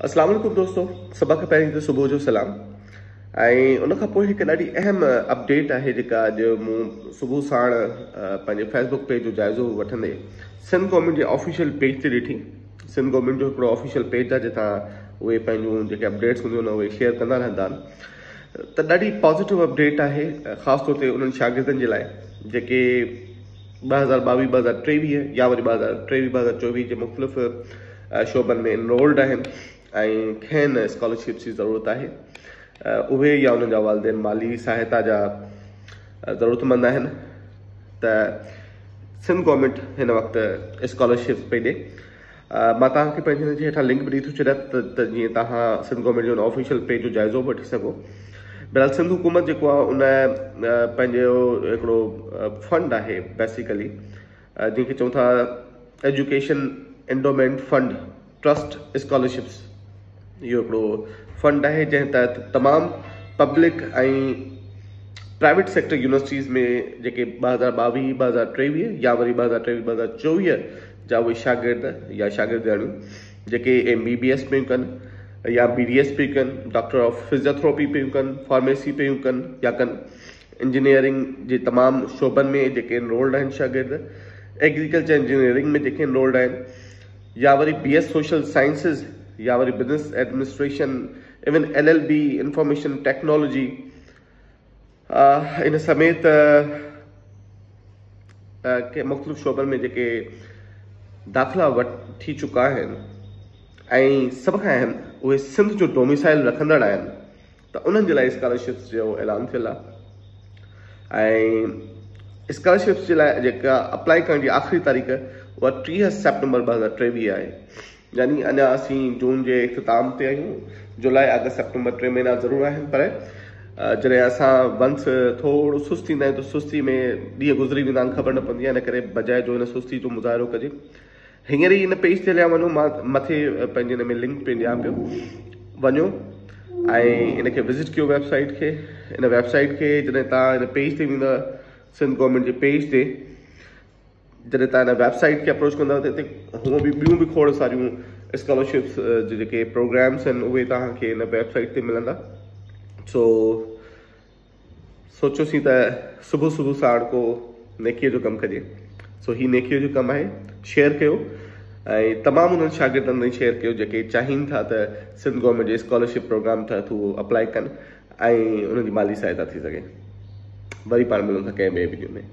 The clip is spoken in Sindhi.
اسلام عليڪم دوستو سڀ کان پهرين ته صبح جو سلام ۽ ان کان پوء هڪ ڏاڍي اهم اپڊيٽ آهي جيڪا اڄ مون صبح ساڻ پنهنجي فيسبوڪ پيج جو جائزو وٺندي سنڌ گورنمينٽ جي آفيشل پيج تي ڏٺي. سنڌ گورنمينٽ جو هڪڙو آفيشل پيج آهي جتان اهي پنهنجون جيڪي اپڊيٽس هونديون آهن اهي شيئر ڪندا رهندا آهن ته ڏاڍي پازيٽو اپڊيٽ آهي خاص طور تي انهن شاگردن جي لاء جيڪي 2022 2023 يا وري 2023 2024 جي مختلف شعبن ۾ انرولڊ آهن ۽ کين اسڪالرشپس جي ضرورت آهي، اهي يا انهن جا والدين مالي سهائتا جا ضرورتمند آهن ته سنڌ گورنمينٽ هن وقت اسڪالرشپس پئي ڏي. مان توهان کي پنهنجي هن جي هيٺان لنڪ به ڏئي ٿو ڇڏيان ته جيئن توهان سنڌ گورنمينٽ جو ان آفيشل پيج جو جائزو به وٺي سگهو. بهرحال سنڌ حڪومت جيڪو آهي ان پنهنجو هڪڙو فنڊ آهي بيسيڪلي جنهن کي چئون ٿا education endowment fund trust scholarships, اهو هڪڙو فنڊ آهي جنهن تحت تمام پبلڪ ۽ پرائيويٽ سيڪٽر يونيورسٽيز ۾ جيڪي 2022 2023 يا وري 2023 2024 جا اهي شاگرد يا شاگردياڻيون جيڪي ايم بي بي ايس پيون ڪن يا بي ڊي ايس پيون ڪن، ڊاڪٽر آف فزيوٿراپي پيون ڪن، فارميسي پيون ڪن يا ڪن، انجنيئرنگ جي تمام شعبن ۾ جيڪي انرولڊ آهن شاگرد، ايگريڪلچر انجنيئرنگ ۾ جيڪي انرولڊ آهن يا وري بي ايس سوشل سائنسز يا وري business administration, even L L B, information technology ان سميت مختلف شعبن ۾ جيڪي داخلا وٺي چڪا آهن ۽ سڀ کان اهم اهي سنڌ جو ڊوميسائل رکندڙ آهن ته انهن جي لاء اسڪالرشپس جو اعلان ٿيل آهي ۽ اسڪالرشپس جي لاء جيڪا اپلائي ڪرڻ جي آخري تاريخ اها 30 سيپٽمبر 2023 آهي، يعني اڃا اسين جون جي اختتام تي آهيون. جولاء، آگسٽ، سيپٽمبر 3 مهينا ضرور آهن، پر جڏهن اسان ونس ٿورو سست ٿيندا آهيون ته سستي ۾ ڏينهن گذري ويندا آهن، خبر نه پوندي آهي. ان ڪري بجاء جو ان سستي جو مظاهرو ڪجي، هينئر ئي ان پيج تي هليا وڃو. مان مٿي پنهنجي ان ۾ لنڪ پي ڏيان پيو، وڃو ۽ ان کي وزٽ ڪيو ويب سائيٽ کي. ان ويب سائيٽ کي جڏهن توهان ان پيج تي ويندا، سنڌ گورنمينٽ جي پيج تي جڏهن توهان ان ويب سائيٽ کي اپروچ ڪندا ته هتي هونء به ٻيون به کوڙ ساريون اسڪالرشپس جي جيڪي پروگرامس آهن اهي توهان کي ان ويب سائيٽ تي ملندا. سو سوچيوسين ته صبح صبح ساڻ ڪو نيڪيء جو ڪم ڪجي. سو هي نيڪيء جو ڪم آهي. شيئر ڪيو ۽ تمام انهن شاگردن تائين شيئر ڪيو جيڪي چاهين ٿا ته سنڌ گورنمينٽ جي اسڪالرشپ پروگرام تحت هو اپلائي ڪن ۽ انهن جي مالي سهائتا ٿي سگهي. وري پاڻ ملون ٿا ڪنهن ٻئي وڊيو ۾.